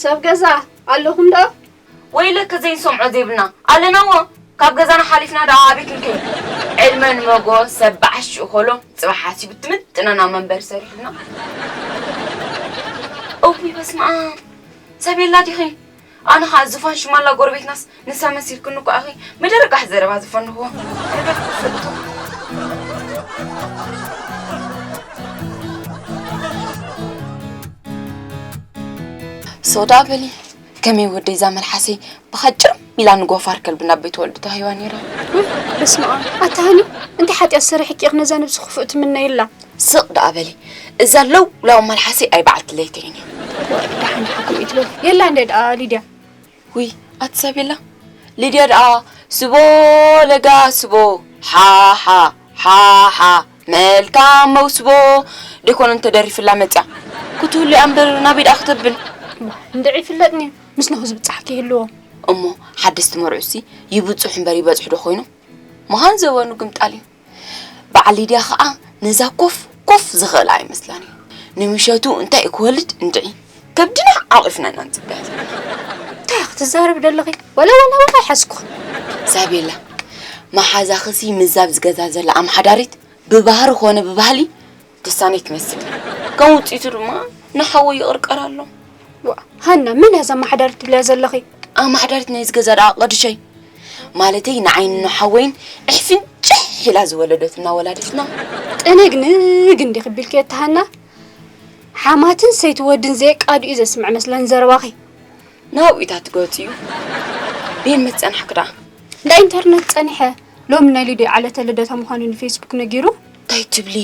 ሰብ ገዛ ኣለኹም ዶ? ወይለከ ዘይንሰምዖ ዘይብልና ኣለናዎ። ካብ ገዛና ሓሊፍና ደኣ ኣበይ ክንከይድ? ዕድመ ንመጎ ሰብ ብዓሽኡ ከሎ ጽባሕ ሓሲቡ ትምጥነና መንበሪ ሰሪሑልና። እውይ በስመ ኣብ። ሰብ የላ ዲኺ? ኣነ ኸኣ ዝፋን ሽማላ ጎረቤትናስ ንሳ መሲልክኒ እኮ ኣኺ መደረጋሕ ዘረባ ዝፈንዎ። ሶዳ በሊ ከመይ ወደይ እዛ መልሓሰይ ብኻጭርም ኢላ ንጎፋር ከልቢ ናብ ቤት ወልዲ ተዋሂባ ነይራ። ውይ በስመ ኣብ ኣታ ሃኒ እንታይ ሓጢኣት ሰሪሕኪ ኢኺ ነዛ ነብሲ ክፉእ ትምነይላ? ስቕ ደኣ በሊ እዛ ለውላው መልሓሰይ ኣይ በዓልቲ ለይተይን እያ። ዋይ ደሓን ደሓን ከምኡ ይትበል የላ እንደ ደኣ ሊድያ። ውይ ኣቲ ሳቤላ ሊድያ ደኣ ስቦ ለጋ ስቦ ሓሓ ሓሓ መልካም መውስቦ ደይኮነን ተደሪፍላ መፅያ ክትህሉ እያ እምበር ናበይ ደኣ ክተብል። እንድዒ ይፍለጥኒ ምስንኹ ዝብፃሕ ከይህልዎ። እሞ ሓደስቲ መርዑሲ ይብፁሕ እምበር ይበፅሑ ዶ ኮይኖም? ምዃን ዘበኑ ግምጣል እዩ። በዓል ሊድያ ኸዓ ነዛ ኮፍ ኮፍ ዝኽእላ ኣይመስላን እዩ። ንምሸቱ እንታይ እዩ ክወልድ እንድዒ ከብድና ዓቒፍና ኢና ንፅበያ ዘለና። እንታይ ክትዛረቢ ደለኺ? ወላ ወላ ወላ ኣይሓዝኩኽን። ሳቤላ መሓዛኽሲ ምዛብ ዝገዛ ዘላ ኣምሓዳሪት ብባህሪ ኾነ ብባህሊ ትሳነይ ትመስል። ከም ውፅኢቱ ድማ ንሓወይ ይቕርቀር ኣሎ። ዋ ሃና መን እያ እዛ ኣማሓዳሪት ትብልያ ዘለኺ? ኣማሓዳሪት ናይ ዝገዛ ደኣ ቀድሸይ ማለተይ ንዓይን ንሓወይን ዕሕፍንጭሕ ኢላ ዝወለደትና ወላዲትና። ጥንግ ንግ እንዲኺ ቢልኪ እታ ሃና ሓማትን ሰይቲ ወድን ዘየቃድኡ እዩ ዘስምዕ መስለኒ ዘረባኺ። ናብኡ ኢታ ትገፂ እዩ። ቤን መፀናሕክ ደኣ? እንዳ ኢንተርነት ፀኒሐ ሎሚ ናይ ሊድያ ዓለተ ልደታ ምዃኑ ንፌስቡክ ነጊሩ። እንታይ ትብሊ?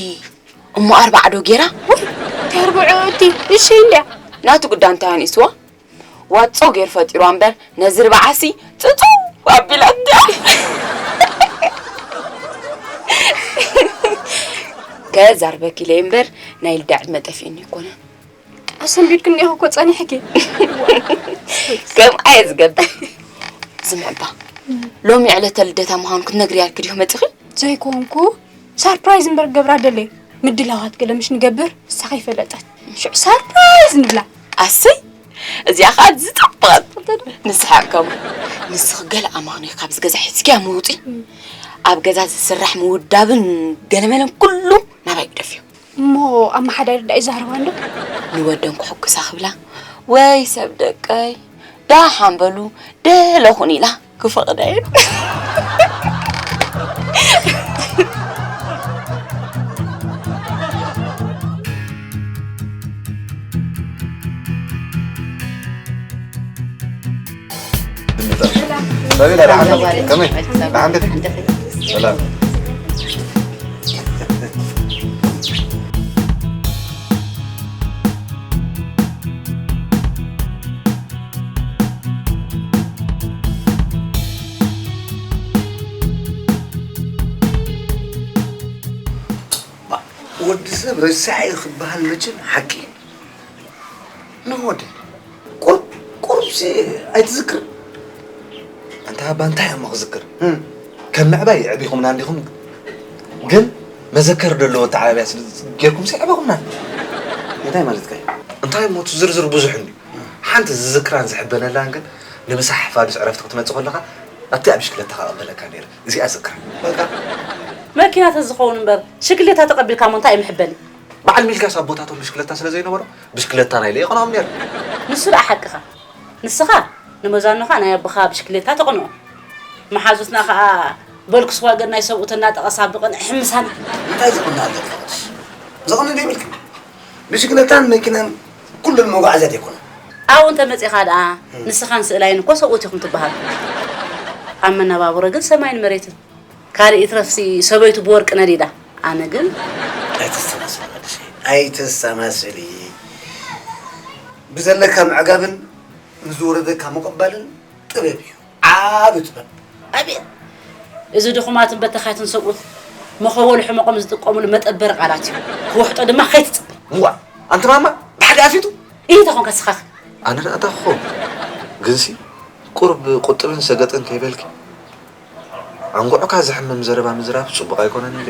እሞ ኣርባዓ ዶ ጌራ? ውይ ተርብዑ እቲ እሺ እንድያ። ናቱ ግዳ እንታይ ኣንእስዋ? ዋጾ ጌር ፈጢሯ እምበር ነዚ ርብዓሲ ጽጹው ኣቢላትያ። ከዛርበኪ ኢለ እምበር ናይ ልዳ ዕድመ ጠፊእኒ ኣይኮነን። ኣሰንቢድክኒ ኢኹ እኮ ጸኒሕኪ። ከምኣ እየ ዝገብር። ዝምዕባ ሎሚ ዕለተ ልደታ ምዃኑ ክትነግርያ ኢልኪ ዲኹ መጺኺ? ዘይኮንኩ ሳርፕራይዝ እምበር ክገብራ ደለየ ምድላዋት ገለ ምሽ ንገብር ንሳ ከይፈለጠት ሽዑ ሳርፕራይዝ ንብላ። ኣሰይ እዚኣ ከዓ ዝጠበቐት ንስሓቅ ከሙ ንስኺ ገለ ኣማኽኒ ካብዚ ገዛ ሒዝኪያ ምውፂ ኣብ ገዛ ዝስራሕ ምውዳብን ገለመለን ኩሉ ናባይ ግደፍዮ። እሞ ኣመሓዳሪ ዳ ይዛረባ እንዶ? ንወደን ክሕጉሳ ክብላ ወይ ሰብ ደቀይ ዳሓን በሉ ደለኹን ኢላ ክፈቕዳ እየን። ሰላም። ወዲ ሰብ ረሳሕ እዩ ክበሃል መቸም ሓቂ እዩ። ንወደ ቁርብ ቁርብሲ ኣይትዝክር። ኣንታ ኣባ እንታይ እሞ ክዝክር? ከም ምዕባይ የዕቢኹምና እንዲኹም ግን መዘከር ዘለዎ ኣተዓባብያ ስለ ጌርኩም የዕቢኹምና። እንታይ ማለትካ እዩ? እንታይ እሞ እቲ ዝርዝር ብዙሕ እንዲ ሓንቲ ዝዝክራን ዝሕበነላን ግን ንምሳሕ ፋዱስ ዕረፍቲ ክትመጽእ ከለኻ ኣብቲ ኣብ ብሽክለታ ከቐበለካ ነይረ። እዚኣ ዝክራ። በቃ መኪና ተዝኸውን እምበር ሽግሌታ ተቐቢልካ ሞ እንታይ እዩ ምሕበኒ? በዓል ሚልክያስ ኣቦታቶም ብሽክለታ ስለ ዘይነበሮም ብሽክለታ ናይ ለይቐንኦም ነይሩ። ንሱ ደኣ ሓቅኻ። ንስኻ ንመዛኖኻ ናይ ኣቦኻ ብሽክሌታ ተቐንኦ። መሓዙትና ኸኣ ቮልክስዋገን ናይ ሰብኡት እናጠቐሳ ብቕንዒ ሕምሳና። እንታይ ዝቕንእ ኣለካ? ዘቕንእ ዶ ይብልካ? ብሽክለታን መኪናን ኩለን መጓዓዝያት ኣይኮናን። ኣብኡ እንተ መጺኻ ደኣ ንስኻን ስእላይን እኮ ሰብኡት ኢኹም ትበሃሉ። ኣብ መነባብሮ ግን ሰማይን መሬትን። ካልእ ይትረፍሲ ሰበይቱ ብወርቂ ነዲዳ፣ ኣነ ግን። ኣይተስተማስሊ ወድሸይ ኣይተስተማስሊ። ብዘለካ ምዕጋብን ንዝወረደካ ምቕባልን ጥበብ እዩ። ዓቢ ጥበብ። ኣቤት! እዚ ድኹማትን በተኻትን ሰብኡት መኸወሊ ሕመቖም ዝጥቀሙሉ መጠበሪ ቃላት እዩ። ክውሕጦ ድማ ከይትጽበ። እዋእ! ኣንቲ ማማ ብሓደ ኣፊቱ። ኢሂ ተኾንካ ስኻኸ። ኣነ ደኣ እንታይ ክኸውን? ግንሲ ቁሩብ ቁጥብን ሰገጥን ከይበልኪ። ኣንጉዕካ ዘሕምም ዘረባ ምዝራብ ጽቡቕ ኣይኮነን ኢለ።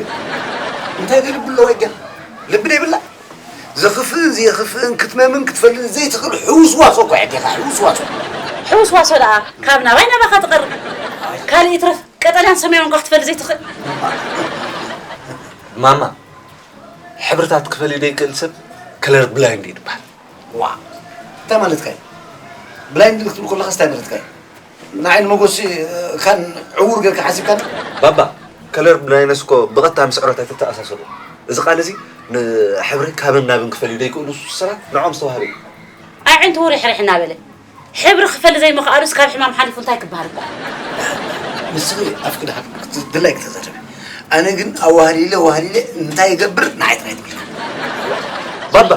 እንታይ ከ ልቢ ኣለዋ እያ? ልቢ ደይብላ? ዘኽፍእን ዘየኽፍእን ክትመምን ክትፈልጥን ዘይትኽእል ሕውስዋሶ እኮ እያ ኣዴኻ፣ ሕውስዋሶ። ሕውስዋሶ ደኣ ካብ ናባይ ናባኻ ትቐርብ። ካልእ ይትረፍ ቀጠልያን ሰማያውን እኳ ክትፈልጥ ዘይትኽእል። ማማ፣ ሕብርታት ክፈልይ ዘይክእል ሰብ ከለር ብላይንድ እዩ ዝበሃል። ዋ፣ እንታይ ማለትካ እዩ? ብላይንድ ክትብል ከለኻስ እንታይ ማለትካ እዩ? ንዓይ ንመጎሲ ካን ዕዉር ጌርካ ሓሲብካኒ? ባባ፣ ከለር ብላይነስ እኮ ብቐጥታ ምስ ዕረታት ይተኣሳሰሩ። እዚ ቃል እዚ ንሕብሪ ካብን ናብን ክፈልዩ ዘይክእሉ ሰባት ንዖም ዝተዋህበ እዩ። ኣዒንቱ ርሕርሕ እናበለ ሕብሪ ክፈሊ ዘይምኽኣሉስ ካብ ሕማም ሓሊፉ እንታይ ክበሃል እኳ። ንስኺ ኣፍኪ ደሓን ድላይኪ ተዛረቢ። ኣነ ግን ኣዋህሊለ ዋህሊለ እንታይ ይገብር ንዓይ ጥራይ ትብልካ። ባባ፣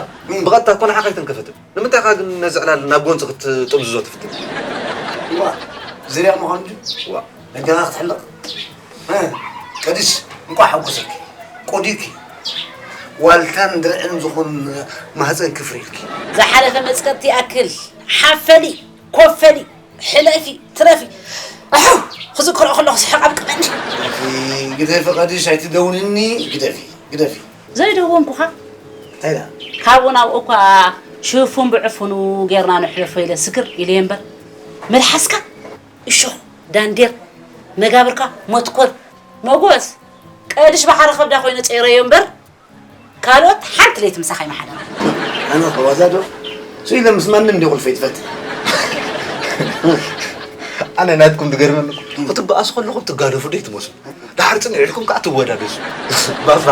ብቐጥታ እኮ ንዓኻ ኣይተንከፈትን። ንምንታይ ኢኻ ግን ነዚ ዕላል ናብ ጎንፂ ክትጥምዝዞ ትፍትን? እዋ፣ ዝርያ ምዃኑ ድዩ? እዋ። ነጋኻ ክትሕለቕ? እ፣ ቀዲሽ፣ እንቋዕ ሓጎሰኪ። ቆዲኪ። ዋልታን ድርዕን ዝኾን ማህፀን ክፍሪ ኢልኪ። ዝሓለፈ መፅቀጥቲ ይኣክል። ሓፈሊ፣ ኮፈሊ፣ ሕለፊ፣ ትረፊ። ኣሕው! ክዝክሮ ከለኹ ስሕቕ ኣብቅመኒ። ግደፊ ቀዲሽ፣ ኣይትደውንኒ። ግደፊ፣ ግደፊ። ዘይደወንኩኻ እንታይ ደኣ? ካብኡ ናብኡ እኳ ሽፉን ብዕፉኑ ጌርና ነሕልፎ ኢለ ስግር ኢለዮ እምበር፣ መልሓስካ እሾኽ ዳንዴር፣ መጋብርካ ሞትኮር። መጎስ፣ ቀድሽ ባሕሪ ከብዳ ኮይኑ ጸይረዮ እምበር፣ ካልኦት ሓንቲ ለይቲ ምሳኻ ኣይመሓደራን። ኣነ ከዋዛ ዶ? ስኢለ ምስ ማንም እንዲ ቁልፈይ ትፈት። ኣነ ናትኩም ትገርመኒ እኮ፣ ክትበኣሱ ከለኹም ትጋደፉ ዶ ትመስሉ? ደሓር ጽንዕ ኢልኩም ከኣ ትወዳደሱ። ባባ፣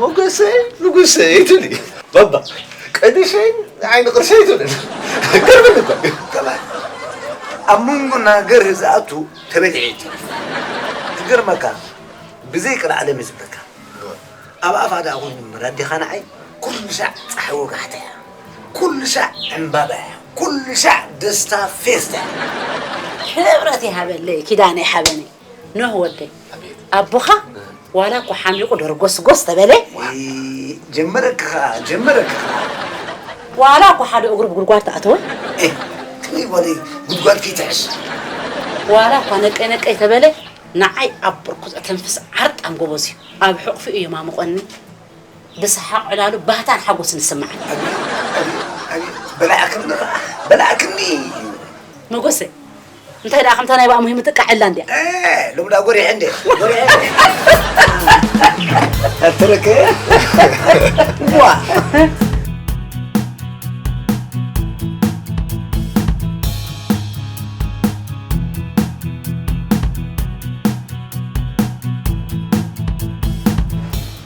ሞገሰይ፣ ንጉሰይ ትብሊ። ባባ፣ ቀዲሸይ፣ ዓይኒ ቅርሸይ ትብል። ገርመኒ እኮ። ኣብ መንጎ ነገር ዝኣቱ ተበሊዑ ይትረፍ። ክገርመካ፣ ብዘይ ቅልዓለም እዩ ዝብለካ። ኣብ ኣፋ ደኣ ኮይኑ እምበር ኣዴኻ ንዓይ ኩሉ ሻዕ ጸሓይ ወጋሕታ እያ። ኩሉ ሻዕ ዕምባባ እያ። ኩሉ ሻዕ ደስታ ፌስታ እያ። ክብረት ይሃበለይ ኪዳነይ ሓበነይ። ኖህ ወደይ ኣቦኻ ዋላ እኳ ሓሚቑ ደርጎስጎስ ተበለ። ዋይ፣ ጀመረኪ ኸዓ፣ ጀመረኪ ኸዓ። ዋላ እኳ ሓደ እግሩ ብጉድጓድ ተኣተወ። ኤህ፣ ከመይ በለይ ጉድጓድ ከይትሕሽ። ዋላ እኳ ነቀይ ነቀይ ተበለ፣ ንዓይ ኣብ ብርኩ ዘተንፍስ ዓርጣም ጎበዝ እዩ። ኣብ ሕቑፊኡ የማሙቐኒ። ብሰሓቕ ዕላሉ ባህታን ሓጎስን ይስምዓኒ። ኣቤት፣ ኣቤት፣ ኣቤት፣ በላዕክኒ ኸዓ፣ በላዕክኒ። መጎሰይ፣ እንታይ ደኣ ከምታ ናይ ባእሙሂ ምጥቃዕ ዕላ እንድያ። እ፣ ሎሚ ደኣ ጎሪሐ እንዴ፣ ጎሪሐ እንዴ። ኣትረከ። ዋ።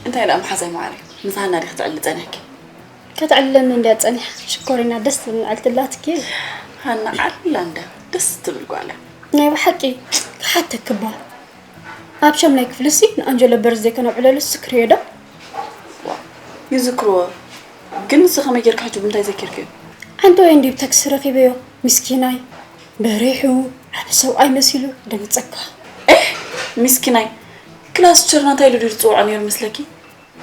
እንታይ ደኣ መሓዛይ መዓረይ፣ ምስ ሃና ዲኺ ትዕሊ ጸኒሕኪ? ከተዕልለኒ እንድያ ጸኒሓ። ሽኮሪና ደስ ትብል መዓልቲ ኣላትኪ። ሃና ዓላ እንድያ ደስ ትብል ጓል እያ። ናይ ብሓቂ ክሓተኪ እባ፣ ኣብ ሻምናይ ክፍሊሲ ንኣንጀሎ በርዝደይ ከነብዕለሉሲ ትዝክርዮ ዶ? ዋእ ይዝክርዎ፣ ግን ንሱ ከመይ ጌርኪ ሕጂ ብምንታይ ዘኪርክዮ? ዓንተወይ እንድዩ ብተክሲ ረኺበዮ ምስኪናይ። በሪሑ ዓቢ ሰብኣይ መሲሉ ደንግጸካ። ኤህ ሚስኪናይ ክላስ ቸርና እንታይ ኢሉ ድዩ ዝጽውዖ ነይሩ መስለኪ?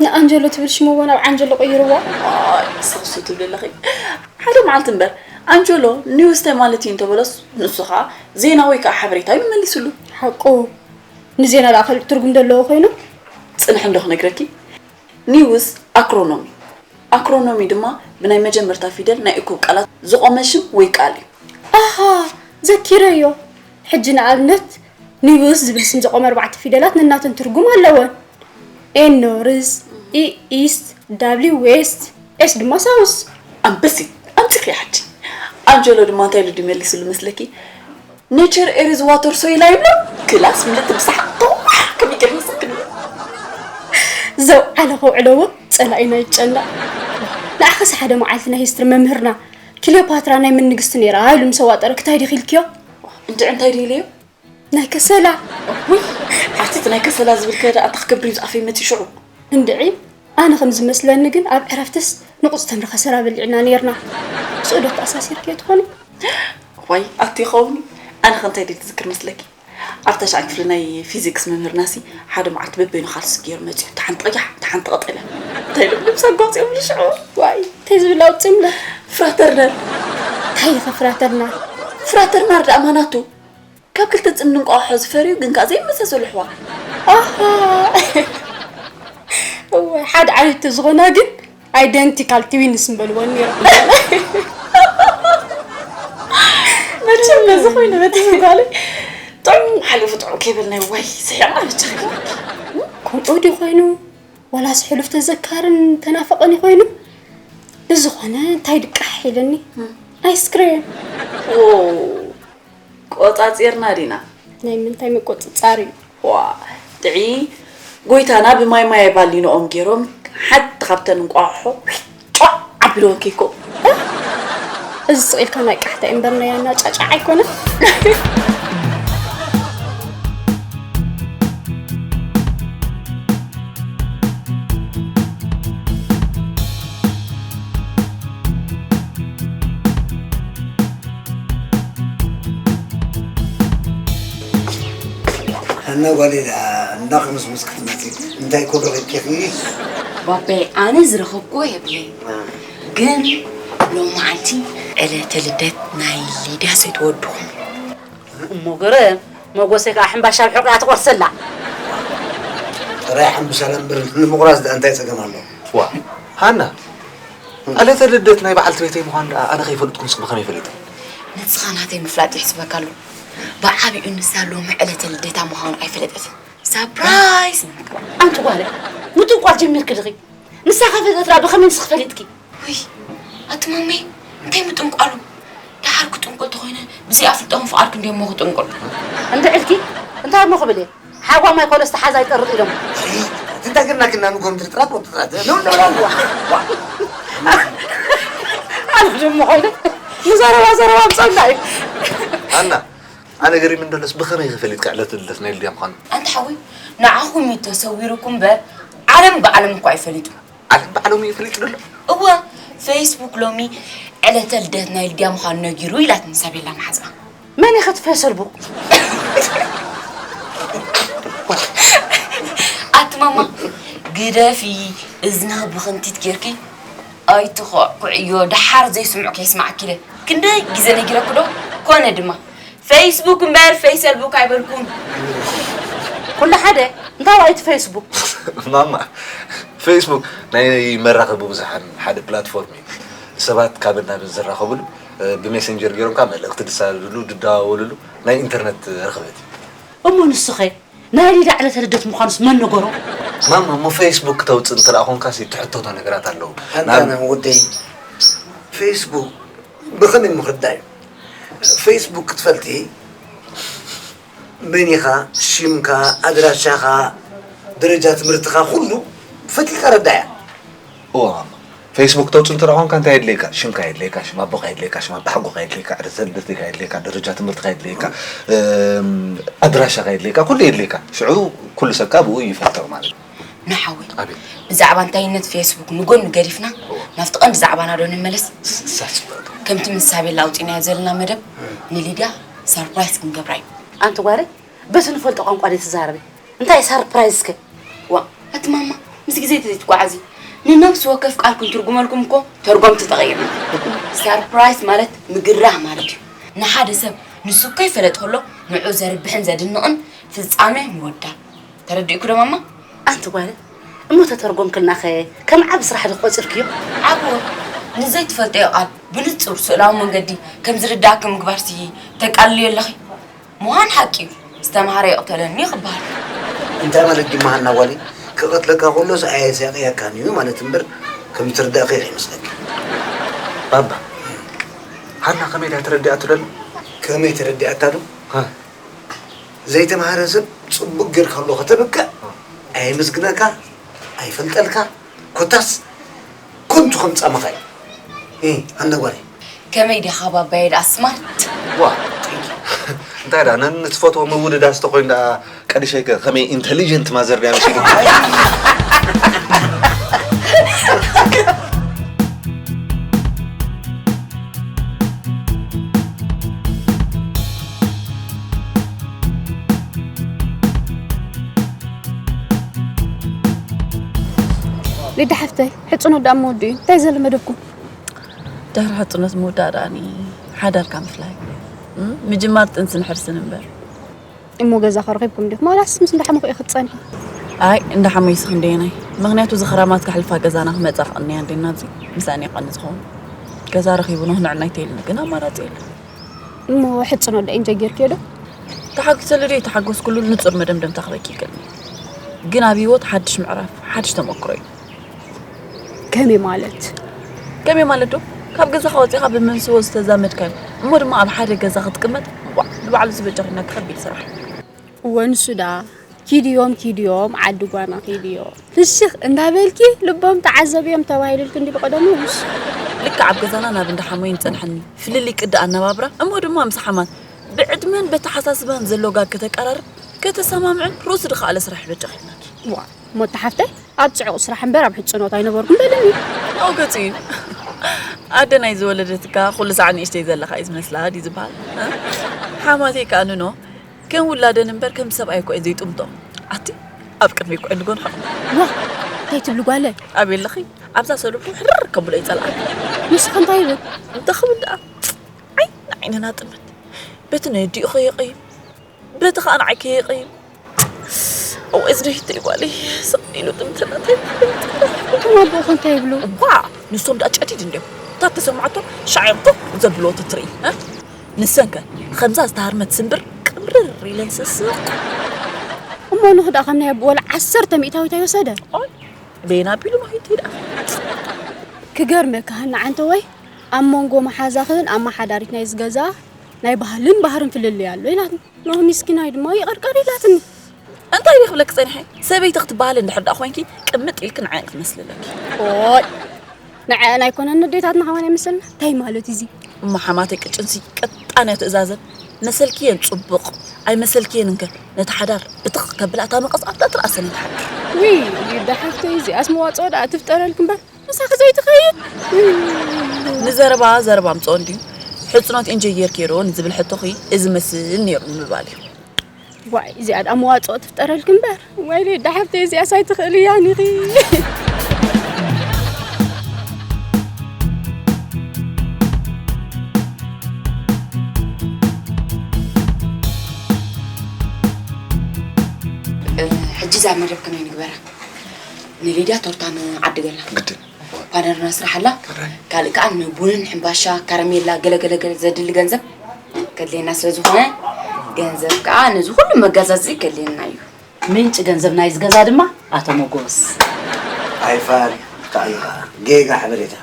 ንኣንጀሎ ትብል ሽሙ እወ ናብ ዓንጀሎ ቀይርዋ። ዋይ ንስኺ እሱ ትብሊ ኣለኺ። ሓደ መዓልቲ እምበር ኣንጀሎ ኒውስ ታይ ማለት እዩ እንተበሎስ ንሱ ኸኣ ዜና ወይ ከኣ ሓበሬታ ኢሉ መሊስሉ። ሓቁ ንዜና ደኣ ካልእ ትርጉም ዘለዎ ኮይኑ። ጽንሒ እንዶ ክነግረኪ ኒውስ ኣክሮኖም እዩ። ኣክሮኖሚ ድማ ብናይ መጀመርታ ፊደል ናይ እኩብ ቃላት ዝቖመ ሽም ወይ ቃል እዩ። ኣሃ ዘኪረዮ። ሕጂ ንኣብነት ኒውስ ዝብል ስም ዝቖመ ኣርባዕተ ፊደላት ነናተን ትርጉም ኣለወን። ኤን ኖርዝ፣ ኢ ኢስት፣ ዳብሊው ዌስት፣ ኤስ ድማ ሳውስ። ኣንበሲት ኣምጺኺ ሕጂ። ኣንጀሎ ድማ እንታይ ኢሉ ድዩ መሊስሉ መስለኪ? Nature air is water soil ኣይብሎ ክላስ ምልእቲ ብሳሓቕ ተዋሕ ከመይ ገይሩ ይስክን። ዘውዓለ ከውዕሎ እውን ጸላኢና ይጨነቕ። ንዓኻስ ሓደ መዓልቲ ናይ ሂስትሪ መምህርና ክሊዮፓትራ ናይ መን ንግስቲ ነይራ ኢሉ ምስ ኣዋጠረ ክታይ ዲኺ ኢልክዮ? እንድዒ እንታይ ድዩ ኢለዮ? ናይ ከሰላ። ውይ ኣቲ እቲ ናይ ከሰላ ዝብል ከ ደኣ እንታይ ክገብር እዩ ዝኣፈይ መፂኡ ሽዑ? እንድዒ ኣነ ከም ዝመስለኒ ግን ኣብ ዕረፍትስ ንቑፅ ተምሪ ከሰላ በሊዕና ነይርና። ምስኡ ዶ ተኣሳሲርክዮ ትኾኒ? ዋይ ኣቲ ይኸውን እዩ። ኣነ ከ እንታይ ድየ ዝዝክር መስለኪ? ኣብ ታሽዓይ ክፍሊ ናይ ፊዚክስ መምህርናሲ ሓደ መዓልቲ በበይኑ ካልሲ ገይሩ መፂኡ፣ እታ ሓንቲ ቀያሕ እታ ሓንቲ ቀጠልያ። እንታይ ኢሎም ድምፂ ኣጓፂኦምሉ ሽዑ? ዋይ እንታይ ዝብል ኣውፂምሉ? ፍራተርነር። እንታይ ኢኻ ፍራተርናል? ፍራተርናል ደኣ ማናቱ? ካብ ክልተ ጽምዲ እንቋቑሖ ዝፈርዩ ግን ከኣ ዘይመሳሰሉ ኣሕዋት። ኣሃ እወ ሓደ ዓይነት ተዝኾና ግን ኣይደንቲካል ትዊንስ ምበልወን ነይሮም። መቸም በዚ ኮይኑ በቲ ዝጓለ ጥዑም ሓሊፉ ጥዑም ከይበልናይ ዋይ ስሕቕ ማለት ቻ። ከምኡ ድዩ ኮይኑ? ዋላስ ሕሉፍ ተዘካርን ተናፈቐን ኮይኑ? ብዝኾነ እንታይ ድቃሕ ኢለኒ? ኣይስክሬም። ቆጻጺርና ዲና? ናይ ምንታይ ምቁጽጻር እዩ? ዋ፣ ጥዒ ጎይታና ብማይ ማይ ባሊኖኦም ገይሮም ሓንቲ ካብተን እንቋቑሖ ጫዕ ኣቢልወን ኬኮ። እዚ ስቕ ኢልካ ናይ ቃሕታ እምበር ናይ ኣናጫጫዕ ኣይኮነን። ሃና ጓለይ ደኣ እንዳ ክምስምስ ክትመጺ እንታይ ኮ ረኺብኪ ኢኺ? ባባየ ኣነ ዝረኸብክዎ የብለይን ግን ሎማዓንቲ ዕለተ ልደት ናይ ሊድያ ሰይትወድኹም። እሞ ገረ መጎሰይ ከዓ ሕምባሻ ኣብ ሕቑያ ትቖርሰላ። ጥራይ ሓምብሻላ እምበር ንምቑራስ ደኣ እንታይ ጸገም ኣሎ? ዋ ሃና ዕለተ ልደት ናይ በዓልቲ ቤተይ ምዃኑ ደኣ ኣነ ከይፈለጥኩ ንስኺ ብኸመይ ፈሊጥኪ? ንስኻ ናተይ ምፍላጥ የሕስበካ ኣሎ። ብዓቢኡ ንሳ ሎሚ ዕለተ ልደታ ምዃኑ ኣይፈለጠትን። ሳፕራይዝ! ኣንቲ ጓለይ ምጥንቋል ጀሚርኪ ዲኺ? ንሳ ከይፈለጠት ደኣ ብኸመይ ንስኺ ፈሊጥኪ? ውይ ኣቲ ማሜ እንታይ ምጥንቋሉ? ደሓር ክጥንቁል ተኾይነ ብዘይኣፍልጦኹም ፍቓድኪ እንድየ እሞ ክጥንቁል። እንድዒ ኢልኪ እንታይ እሞ ክብል እየ? ሓጓማይ ኮለስ ተሓዛይ ጠርጥ ኢሎም። ኣቲ እንታይ ገርናኪ እና ንጎም ትርጥራት ወጥጥራት ነው ነው ነው ዋ ዋ ኣነ ደሞ ኮይነ ንዘረባ ዘረባ ምጸና እዩ። ኣና ኣነ ገሪም እንደለስ ብኸመይ ኢኺ ፈሊጥካ ዕለት ልደት ናይ ልድያ ምዃኑ? ኣንታ ሓወይ ንዓኹም እዩ ተሰዊሩኩም እምበር ዓለም ብዓለም እኳ እዩ ፈሊጡ። ዓለም ብዓሎም እዩ ፈሊጡ ዘሎ። እወ ፌስቡክ ሎሚ ዕለተ ልደት ናይ ልድያ ምዃኑ ነጊሩ ኢላትኒ ሳቤላ መሓዝኣ። መን ኢኺ እቲ ፌሰልቡክ? ኣቲ ማማ ግደፊ እዝንኺ ብኽንቲት ጌርኪ ኣይትኾዕኩዕዮ ደሓር ዘይስምዑ ከይስማዓኪ ኢለ ክንደይ ግዜ ነጊረኪ ዶ ኮነ ድማ ፌስቡክ እምበር ፌሰልቡክ ኣይበልኩን። ኩሉ ሓደ እንታይ ዋይ እቲ ፌስቡክ? ማማ ፌስቡክ ናይ መራኸቢ ብዙሓን ሓደ ፕላትፎርም እዩ። ሰባት ካብን ናብን ዝራኸብሉ ብሜሴንጀር ገይሮም ካብ መልእኽቲ ዝሳደድሉ ዝደዋወልሉ ናይ ኢንተርነት ርኽበት እዩ። እሞ ንስኸ ናይ ሊዳ ዕለተ ልደት ምዃኑስ መን ነገሮ? ማማ እሞ ፌስቡክ ክተውፅእ እንተ ደኣ ኾንካስ ትሕተቶ ነገራት ኣለዉ። ኣንታነ ወደይ ፌስቡክ ብኸመይ ምኽዳይ እዩ? ፌስቡክ ክትፈልጢ መን ኢኻ፣ ሽምካ፣ ኣድራሻኻ፣ ደረጃ ትምህርትኻ ኩሉ ፈቲልካ ረዳያ። እዋ ማማ ፌስቡክ ተውፅእ እንተ ደኣ ኾንካ እንታይ የድልየካ? ሽምካ የድልየካ፣ ሽም ኣቦኻ የድልየካ፣ ሽም ኣባሓጎኻ የድልየካ፣ ዕለተ ልደትካ የድልየካ፣ ደረጃ ትምህርትኻ የድልየካ፣ ኣድራሻኻ የድልየካ፣ ኩሉ የድልየካ። ሽዑ ኩሉ ሰብ ከኣ ብኡ ይፈልጠካ ማለት እዩ። ንሓወይ ብዛዕባ እንታይነት ፌስቡክ ንጎኒ ገዲፍና ናብቲ ቀንዲ ዛዕባና ዶ ንመለስ? ከምቲ ምስ ሳቤላ ኣውፂናዮ ዘለና መደብ ንሊድያ ሳርፕራይዝ ክንገብራ እዩ። ኣንቲ ጓለይ በቲ ንፈልጦ ቋንቋ ዶ ትዛረቢ? እንታይ ሳርፕራይዝ ከ? ዋእ ኣቲ ማማ ምስ ግዜ ተዘይትጓዓዚ ንነብሲ ወከፍ ቃል ክንትርጉመልኩም እኮ ተርጎምቲ ተቐይርና። ሳርፕራይዝ ማለት ምግራህ ማለት እዩ። ንሓደ ሰብ ንሱ ከይፈለጥ ከሎ ንዑ ዘርብሕን ዘድንቕን ፍጻመ ምወዳእ። ተረዲእኪ ዶ ማማ? ኣንቲ ጓል እሞ ተተርጎምክልናኸ ከም ዓቢ ስራሕ ዶ ቆጺርክዮ? ዓቢ ወ ንዘይትፈልጥዮ ቃል ብንጹር ስእላዊ መንገዲ ከም ዝርድኣኪ ምግባርሲ ተቃልልዮ ኣለኺ። ምዃን ሓቂ እዩ ዝተምሃረ ይቕተለኒ ክበሃል። እንታይ ማለት ድዩ መሃና ጓለይ? ክቐትለካ ከሎስ ኣየሳቕየካን እዩ ማለት እምበር ከም ዝርዳእካ እዩ ከይመስለካ። ባባ ሃና ከመይ ድያ ተረዲኣቶ ደላ? ከመይ ተረዲኣታ ዶ? ዘይተምሃረ ሰብ ጽቡቕ ጌርካ ኣሎ ከተብቅዕ ኣየመስግነካ ኣይፈልጠልካ ኮታስ ኮንቱ ከም ጻማኻ እዩ። ኣነ ጓለይ ከመይ ዲኻ ባባየ ደኣ ስማርት። ዋ እንታይ ደኣ ነን ትፈትዎ ምውድዳስ ተኾይኑ ደኣ ቀዲሸይ ከ ከመይ ኢንተሊጀንት ማዘር ድያ መሲሉ። ሊዳ ሓፍተይ ሕጽኖት ደኣ ምወድኡ እዩ እንታይ ዘሎ መደብኩም? ድሕሪ ሕጽኖት ምውዳእ ደኣኒ ሓዳርካ ምፍላይ ምጅማር ጥንስን ሕርስን እምበር። እሞ ገዛኸ ረኺብኩም ዲኹም ዋላስ ምስ እንዳሓመኹ ኢኺ ትጸንሒ? ኣይ እንዳሓመይሲ ክንደየናይ ምኽንያቱ እዚ ክራማት ከሕልፋ ገዛና ክመጻ ክቕንያ እንዴና እዚ ምሳእን የቐኒ ዝኸውን። ገዛ ረኺቡ ንኽንዕና ኣይተይልና ግን ኣማራጺ የለን። እሞ ሕጽኖ ዶ ኢንጆይ ጌርክዮ ዶ? ተሓጒሰሉ ድየ ተሓጎስኩሉ ንጹር መደምደምታ ክበኪ ይክእልኒ። ግን ኣብ ህይወት ሓድሽ ምዕራፍ፣ ሓድሽ ተመክሮ እዩ። ከመይ ማለት? ከመይ ማለት ዶ? ካብ ገዛኻ ወጺኻ ብመንስቦ ዝተዛመድካዮ እሞ ድማ ኣብ ሓደ ገዛ ክትቅመጥ፣ ዋ፣ ንባዕሉ ዝበጀኽና ከቢድ ስራሕ። እወ ንሱ ደኣ ኪድዮም ኪድዮም ዓዲ ጓና ኪድዮም። ፍሽኽ እንዳበልኪ ልቦም ተዓዘብዮም ተባሂሉልኪ እንዲ ብቐደሙ ውሽ። ልክዕ ኣብ ገዛና ናብ እንዳ ሓሞይ ንጸንሐኒ ፍልልይ ቅዲ ኣነባብራ እሞ ድማ ምስ ሓማት ብዕድመን በተሓሳስባን ዘሎ ጋግ ከተቀራርብ ከተሰማምዕን ርእሱ ድኸኣለ ስራሕ ይበጃኺ ኢልናኪ። ዋ እሞ እታ ሓፍተይ ኣብ ጽዑቕ ስራሕ እምበር ኣብ ሕጽኖት ኣይነበርኩም በልኒ። ኣው ገጹ እዩ። ኣደ ናይ ዝወለደትካ ኩሉ ሳዕ ንእሽተይ ዘለኻ እዩ ዝመስላ ድዩ ዝበሃል? ሓማተይ ከኣ ንኖ ከም ውላደን እምበር ከም ሰብኣይ እኮ እየ ዘይጥምቶ። ኣቲ ኣብ ቅድሚ እኮ እንድጎን ሓ ዋ እንታይ ትብሉ ጓለ? ኣብ የለኺ ኣብዛ ሰሉም ሕርር ከብሎ ይጸልኣ። ንስኻ እንታይ ይብል? እንታይ ክብል ደኣ? ዓይኒ ዓይንና ጥምት በቲ ነዲኡ ኸየቐይም በቲ ኸኣ ንዓይ ከየቐይም። እወ እዚ ደይተይ ጓለይ ሰቕ ኢሉ ጥምትናተይ። እቶም ኣቦ ኸ እንታይ ይብሉ? እኳ ንሶም ደኣ ጨዲድ እንዲዮም። እታ ተሰማዕቶ ሻዕ እዮም ኮፍ ዘብልዎ ትትርኢ። ንሰንከ ኸምዛ ዝተሃርመት ስምብር ቅምርር ኢለን ስስቕ። እሞ ንኽዳ ከም ናይ ኣቦ ወላ ዓሰርተ ሚእታዊት ኣይወሰደ። በየን ኣቢሉ ማሂት ይዳ። ክገርመካ ሃና ዓንተ ወይ ኣብ መንጎ መሓዛኽን ኣመሓዳሪት ናይ ዝገዛ ናይ ባህልን ባህርን ፍልልይ ኣሎ ኢላትኒ። ኖህ ሚስኪናይ ድማ ይቐርቀር ኢላትኒ። እንታይ ኢለ ክብለኪ ጸኒሐ? ሰበይቲ ክትበሃል እንድሕር ደኣ ኮይንኪ ቅምጥ ኢልኪ ንዓይ ክትመስሊ ኣለኪ። ኦይ ንዐአን ኣይኮነን ንዴታትና ከማን ኣይመሰልና። እንታይ ማለት እዚ? እሞ ሓማተይ ቅጭንሲ ቀጣን እያ ትእዛዘን። መሰልክየን ጽቡቕ ኣይመሰልክየን እንከ ነቲ ሓዳር ብትኽ ከብላ እታ መቐስ ኣብታ ትርኣሰን እያ ትሓድር። ዊ ይዳ ሓፍተይ እዚኣስ መዋጽኦ ደኣ ትፍጠረልኪ እምበር ምሳኺ ዘይትኸይድ። ንዘረባ ዘረባ ኣምጽኦ እንድዩ። ሕጽኖት ኢንጀየር ኬሮ ንዝብል ሕቶኺ እዚ መስል ነይሩ ንምባል እዩ። ዋይ እዚኣ ደኣ መዋጽኦ ትፍጠረልኪ እምበር። ዋይ ሊዳ ሓፍተይ እዚኣስ ኣይትኽእልያን ኢኺ። ሕጂ እዛ መደብ ከመይ ንግበራ? ንሊድያ ቶርታ ንዓድገላ። ግድን። ፓነርና ስራሕ ኣላ። ጥራይ። ካልእ ከኣ ንቡንን ሕምባሻ፣ ካራሜላ፣ ገለ ገለ ገለ ዘድሊ ገንዘብ ከድልየና ስለ ዝኾነ፣ ገንዘብ ከኣ ነዚ ኩሉ መገዛዝኢ ከድልየና እዩ። ምንጪ ገንዘብ ናይዚ ገዛ ድማ ኣቶ መጎስ። ኣይፋል፣ እንታይ እዩ ኸኣ? ጌጋ ሓበሬታ።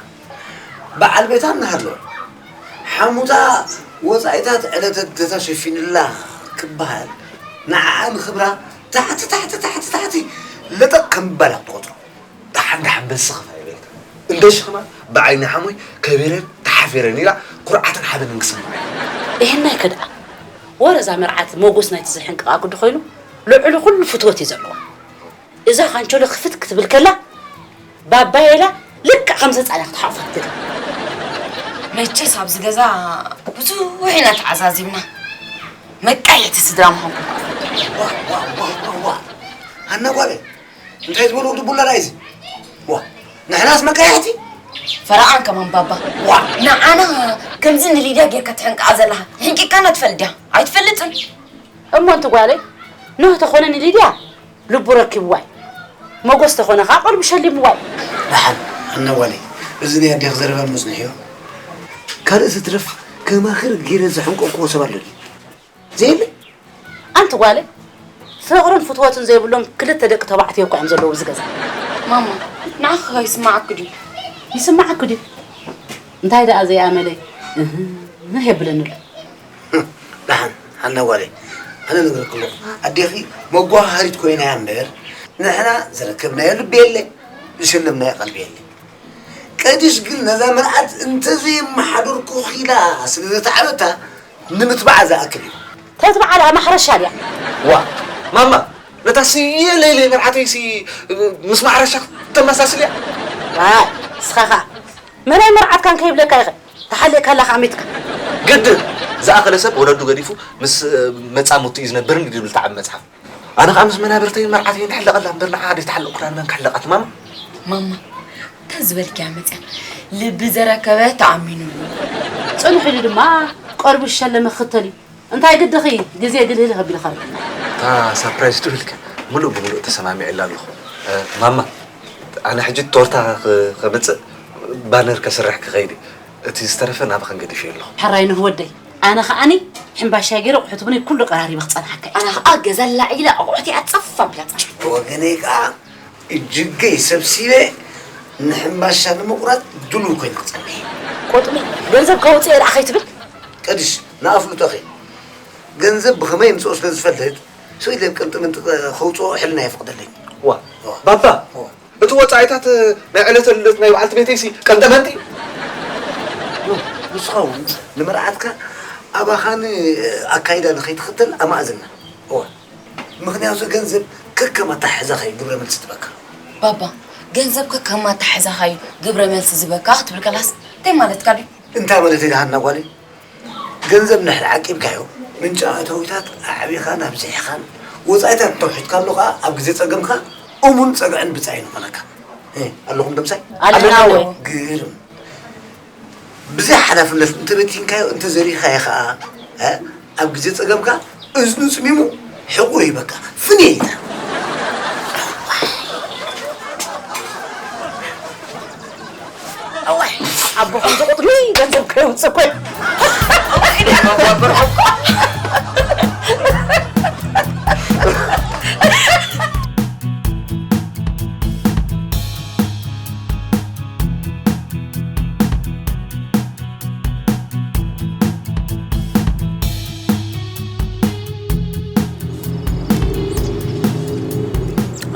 በዓል ቤታ እናሃለወ፣ ሓሙታ ወጻኢታት ዕለተ ልደታ ሸፊንላ ክበሃል፣ ንዓኣ ንኽብራ ታሕቲ፣ ታሕቲ፣ ታሕቲ፣ ታሕቲ ለጠቕ ከም ምባል እያ ክትቖጽሮ። ደሓን ደሓን በዚ ኸፋ ይበልካ። እንደ ሽኽና ብዓይኒ ሓሞይ ከቢረን ተሓፊረን ኢላ ኩርዓትን ሓበንን ክስምዓ እዩ። ይህናይ ከድኣ ወረ እዛ መርዓት ሞጎስ ናይቲ ዝሕንቅቓ ግዲ ኮይኑ ልዕሊ ኩሉ ፍትወት እዩ ዘለዋ። እዛ ካንቸሎ ክፍት ክትብል ከላ ባባየ ኢላ ልክዕ ከም ህጻን እያ ክትሓቑፋ ትብል። መቸስ ኣብዚ ገዛ ብዙሕ ኢና ተዓዛዚብና። መቃየቲ ስድራ ምዃንኩም ከኣ ፈልጡ። ዋ፣ ዋ፣ ዋ፣ ዋ፣ ዋ። ኣነ ጓለይ፣ እንታይ ዝበልዎ ድቡላ ዳኣ እዚ? ዋ፣ ንሕናስ መቃየሕቲ? ፈረቓን ከማን ባባ። ዋ። ንዓና ከምዚ ንሊድያ ጌርካ ትሕንቅኣ ዘለኻ፣ ሕንቂቕካና ትፈልጥ ዲኻ? ኣይትፈልጥን። እሞ ኣንቲ ጓለይ፣ ኖህ ተኾነ ንሊድያ ልቡ ረኪብዋ እዩ። መጎስ ተኾነ ኸዓ ቀልቡ ሸሊምዋ እዩ። ደሓን፣ ኣነ ጓለይ፣ እዚ ናይ ኣዴኺ ዘረባ ምጽንሕዮ። ካልእ ዝትረፍ ከማኺ ገይረ ዘሕንቀቅዎ ሰብ ኣሎ ድዩ? ዘየለ? ኣንቲ ጓለይ፣ ፍቕርን ፍትወትን ዘይብሎም ክልተ ደቂ ተባዕትዮ እኮ እዮም ዘለዉ ኣብዚ ገዛ። ማማ፣ ንዓኺ ኸ ይስምዓኪ ድዩ? ይስምዓኪ ድዩ? እንታይ ደኣ ዘይኣመለይ? እህ፣ እህ የብለኒ ኣሎ። ደሓን፣ ሃና ጓለይ፣ ኣነ ነግረኪ ኣለኹ። ኣዴኺ መጓሃሃሪት ኮይና እያ እምበር፣ ንሕና ዝረከብናዮ ልቢ የለ፣ ዝሸለምናዮ ቀልቢ የለ። ቀዲሽ ግን ነዛ መርዓት እንተዘየመሓደርኩ ኢላ ስለ ዘተዓበታ፣ ንምትባዓ ዝኣክል እዩ። ተትበዓላ ማሕረሻ ድያ? ዋ፣ ማማ፣ ነታ ስየ ለይለይ መርዓተይሲ ምስ ማሕረሻ ክተመሳስልያ? ዋይ፣ ንስኻ ኸኣ መናይ መርዓትካን ከይብለካ ኢኸ ተሓሊእካ ኣለኻ ኣሚትካ። ግድን ዝኣኸለ ሰብ ወለዱ ገዲፉ ምስ መጻምቱ እዩ ዝነብር እንድዩ ዝብል ተዓብ መጽሓፍ። ኣነ ኸኣ ምስ መናብርተይን መርዓተይን ክሕለቐላ እምበር ንዓ ደይተሓለቕኩላ ንመን ክሕለቓ ትማማ? ማማ፣ እንታይ ዝበልክያ መጽያ? ልቢ ዘረከበ ተኣሚኑሉ። ጽንሕ ኢሉ ድማ ቀልቡ ዝሸለመ ክኽተል እዩ። እንታይ ግድኺ ግዜ ግልህልህ ኣቢልኻ ርክብና። እታ ሰርፕራይዝ ጥውልከ ምሉእ ብምሉእ ተሰማሚዐላ ኣለኹ። እ፣ ማማ፣ ኣነ ሕጂ ቶርታ ክ- ከምጽእ ባነር ከስርሕ ክኸይድ እዩ። እቲ ዝተረፈ ናባኸን ገዲፈ ኣለኹ። ሕራይ ንህ ወደይ፣ ኣነ ከዓኒ ሕምባሻ ገይረ ኣቑሑት ብነይ ኩሉ ቀራሪበ ክጸንሓካ እየ። ኣነ ከዓ ገዛ ላዒለ ኣቑሑት እያ ጸፍ ኣቢላ ጸንሓ። ወገነይ ከዓ እጅገይ ሰብሲበ ንሕምባሻ ንምቑራጽ ድሉው ኮይኑ ክጸንሕ እየ። ቆጥሚ ገንዘብ ከውፅእ እየ ደኣ ከይትብል። ቀድሽ ንኣፍልጦኺ ገንዘብ ብኸመይ ምፅኦ ስለ ዝፈልጥ ስኢለ ቅንጥምንጥ ከውፅኦ ሕልና የፍቕደለይ። ዋ ባባ፣ እቲ ወጻኢታት ናይ ዕለተ ልደት ናይ በዓልቲ ቤተይሲ ቀንጠመንጢ። ንስኻ እውን ንመርዓትካ ኣባኻን ኣካይዳ ንኸይትኽተል ኣማእዝና። እወ፣ ምኽንያቱ ገንዘብ ከከም ኣተሓሕዛኻ እዩ ግብረ መልሲ ትበካ። ባባ፣ ገንዘብ ከከም ኣተሓሕዛኻ እዩ ግብረ መልሲ ዝበካ ክትብል ከላስ እንታይ ማለትካ ድዩ? እንታይ ማለት እዩ ደሓና ጓለይ? ገንዘብ እንድሕር ዓቂብካዮ፣ ምንጪ ኣእታዊታት ኣዕቢኻን ኣብዚሕኻን፣ ወጻኢታት እንተውሒድካሉ ከኣ ኣብ ግዜ ጸገምካ እሙን ጸግዕን ብጻይን ይኾነካ። እ፣ ኣለኹም ዶ ምሳይ? ኣለና ኣለና። እወ። ግርም። ብዘይ ሓላፍነት እንተበቲንካዮ፣ እንተዘሪኻዮ ከኣ፣ እ፣ ኣብ ግዜ ጸገምካ እዝኑ ጽሚሙ ሕቑ ይህበካ። ፍንየይታ። ኣዋይ፣ ኣቦኹም ዝቕጥሉ ገንዘብ ከየውፅእ ኮይኑ።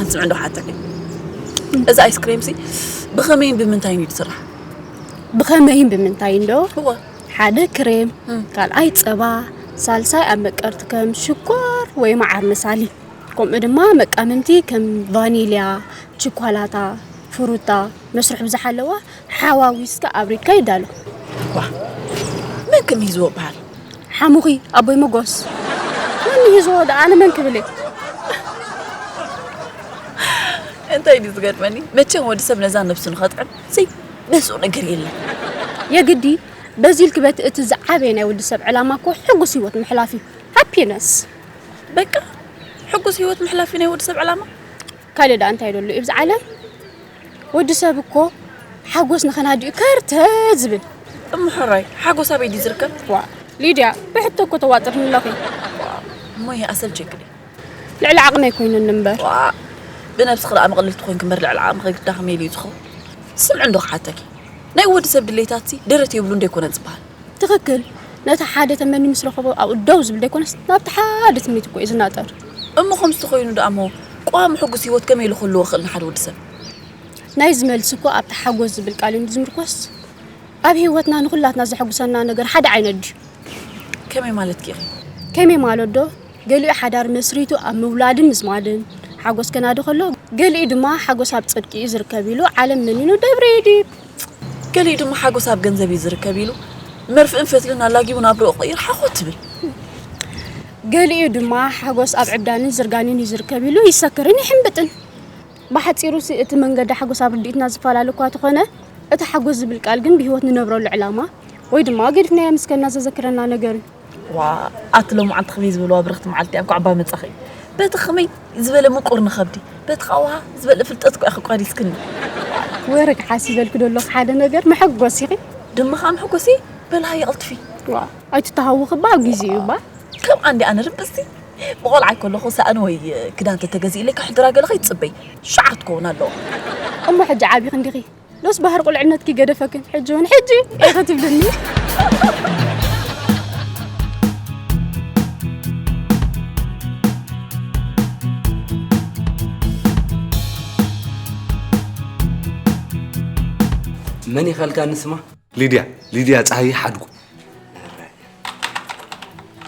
ኣንስምዕ እንዶ ሓተኒ፣ እዚ ኣይስክሬምሲ ብኸመይን ብምንታይን እዩ ዝስራሕ? ብኸመይን ብምንታይን ዶ? እወ። ሓደ ክሬም፣ እም። ካልኣይ ጸባ፣ ሳልሳይ ኣብ መቀርቲ ከም ሽኮር ወይ መዓር መሳሊ፣ ከምኡ ድማ መቃምምቲ ከም ቫኒልያ፣ ችኳላታ፣ ፍሩታ፣ መስርሑ ብዝሓለዋ ሓዋዊስካ ኣብሪድካ ይዳሎ። ዋ፣ መን ከም ይህዝዎ በሃል? ሓሙኺ ኣቦይ መጎስ። መን ይህዝዎ ደኣ ኣነ መን ክብል እየ? እንታይ ድዩ ዝገርመኒ? መቸም ወዲ ሰብ ነዛ ነብሱ ንኸጥዕም ዘይመስኦ ነገር የለን። የግዲ በዚ ኢልኪ በቲ እቲ ዝዓበየ ናይ ወዲ ሰብ ዕላማ እኮ ሕጉስ ህይወት ምሕላፍ እዩ። ሃፒነስ። በቃ ሕጉስ ህይወት ምሕላፍ እዩ ናይ ወዲ ሰብ ዕላማ። ካልእ ደኣ እንታይ ደሎ እዩ ብዚ ዓለም? ወዲ ሰብ እኮ ሓጎስ ንኸናዲኡ ከርተ ዝብል። እሞ ሕራይ ሓጎስ ኣበይ ድዩ ዝርከብ? ዋ ሊድያ ብሕቶ እኮ ተዋጥርኒ ኣለኺ። እሞ ይሄ ኣሰልቸክኒ። ልዕሊ ዓቕመይ ኮይኑኒ እምበር። ዋ ብነብስኺ ደኣ መቕልልቲ ኮይንኪ እምበር ልዕሊ ዓቕምኺ ክዳኸም ኢሉ እዩ ዝኸውን። ስምዒ እንዶ ክሓተኪ ናይ ወዲ ሰብ ድሌታትሲ ደረት የብሉን ዶ ኣይኮነን ዝበሃል? ትኽክል። ነቲ ሓደ ተመኒ ምስ ረኸቦ ኣብኡ ደው ዝብል ደይኮነስ ናብቲ ሓደ ትምኒት እኮ እዩ ዝናጠር። እሞ ከምዚ ተኾይኑ ደኣ እሞ ቀዋሚ ሕጉስ ህይወት ከመይ ኢሉ ክህልዎ ክኽእል ንሓደ ወዲ ሰብ? ናይዚ መልሲ እኮ ኣብቲ ሓጎስ ዝብል ቃል እዩ ዝምርኮስ። ኣብ ህይወትና ንኹላትና ዘሐጉሰና ነገር ሓደ ዓይነት ድዩ? ከመይ ማለትኪ ኢኺ? ከመይ ማለት ዶ? ገሊኡ ሓዳር መስሪቱ ኣብ ምውላድን ምዝማድን ሓጎስ ከናዲ ከሎ፣ ገሊኡ ድማ ሓጎስ ኣብ ጽድቂ እዩ ዝርከብ ኢሉ ዓለም መኒኑ ደብሪ ዲብ። ገሊኡ ድማ ሓጎስ ኣብ ገንዘብ እዩ ዝርከብ ኢሉ መርፍእን ፈትልን ኣላጊቡ ናብርኡ ክቕይር ሓኾት ትብል። ገሊኡ ድማ ሓጎስ ኣብ ዕብዳንን ዝርጋንን እዩ ዝርከብ ኢሉ ይሰክርን ይሕምብጥን። ብሓጺሩሲ እቲ መንገዲ ሓጎስ ኣብ ርድኢትና ዝፈላለ እኳ ተኾነ፣ እቲ ሓጎስ ዝብል ቃል ግን ብህይወት ንነብረሉ ዕላማ ወይ ድማ ገዲፍናዮ ምስከድና ዘዘክረና ነገር እዩ። ዋ ኣቲ ሎማዓንቲ ከመይ ዝበልዋ ብርኽቲ መዓልቲ እያ እንኳዕ ባ መጻኺ። በቲ ከመይ ዝበለ ምቁር ንኸብዲ በቲ ኻዋ ዝበለ ፍልጠት እኮ ኢኺ ቋዲስክኒ። ወረግ ሓሲበልኪ ዶ ኣለኹ ሓደ ነገር መሐጎሲኺ። ድማ ኸዓ መሐጎሲ በልሃ የቕልጥፊ። ዋ ኣይትተሃውኺ ባ ኣብ ግዜኡ ባ። ከም ኣንዲ ኣነ ርምጥስቲ ብቖልዓይ ከለኹ ሳእኒ ወይ ክዳን ተተገዚእለይ ከሕድራ ገለ ከይትጽበይ ሽዓት ክኸውን ኣለዎ። እሞ ሕጂ ዓቢኺ እንዲኺ ዶስ ባህር ቁልዕነትኪ ገደፈክን ሕጂ እውን ሕጂ ኢኺ ትብልኒ። መን ኢኻ ኢልካኒ ስማ? ሊድያ ሊድያ ጸሃየ ሓድጉ።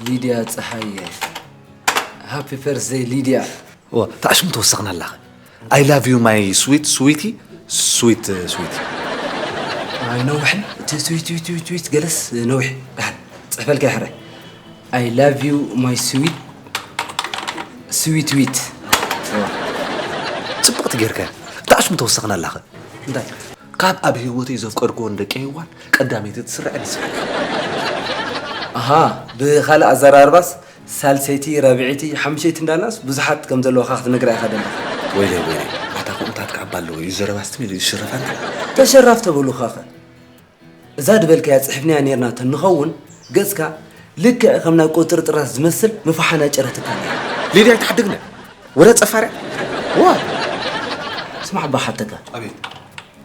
ሊድያ ጸሃየ። Happy birthday ሊድያ። እወ፣ እታ ሽም ተወሰኽና ኣላኸ። I love you my sweet sweety sweet sweety። ኣይነውሕን እቲ sweet sweet sweet sweet ገለስ ነዊሕ። ደሓን ጽሕፈልካ ይሕራይ። I love you my sweet sweet sweet። ጽብቕቲ ጌርካ። እታ ሽም ተወሰኽና ኣላኸ። እንታይ? ካብ ኣብ ህይወተይ ዘፍቀድክወን ደቂ ሄዋን ቀዳመይቲ ትስርዐ ንስኺ። ኣሃ ብኻልእ ኣዘራርባስ ሳልሰይቲ ራብዐይቲ ሓምሸይቲ እንዳልናስ ብዙሓት ከም ዘለዋኻ ክትነግራ ኢኻ ደለኻ። ወይለይ ወይለይ ኣታ ከምኡታት ከዓባ ኣለዎ እዩ ዘረባ ስትሚል እዩ ዝሽረፋ እንታ። ተሸራፍ ተበሉኻኸ? እዛ ድበልካያ ጽሒፍናያ ኔርና ተንኸውን፣ ገጽካ ልክዕ ከም ናብ ቁጥርጥራት ዝመስል ምፍሓና ጨረትካ ነይራ። ሊድያ ኣይትሓድግና። ወረ ጸፋርያ። ዋ። ስማዕ፣ ባሓተካ። ኣቤት።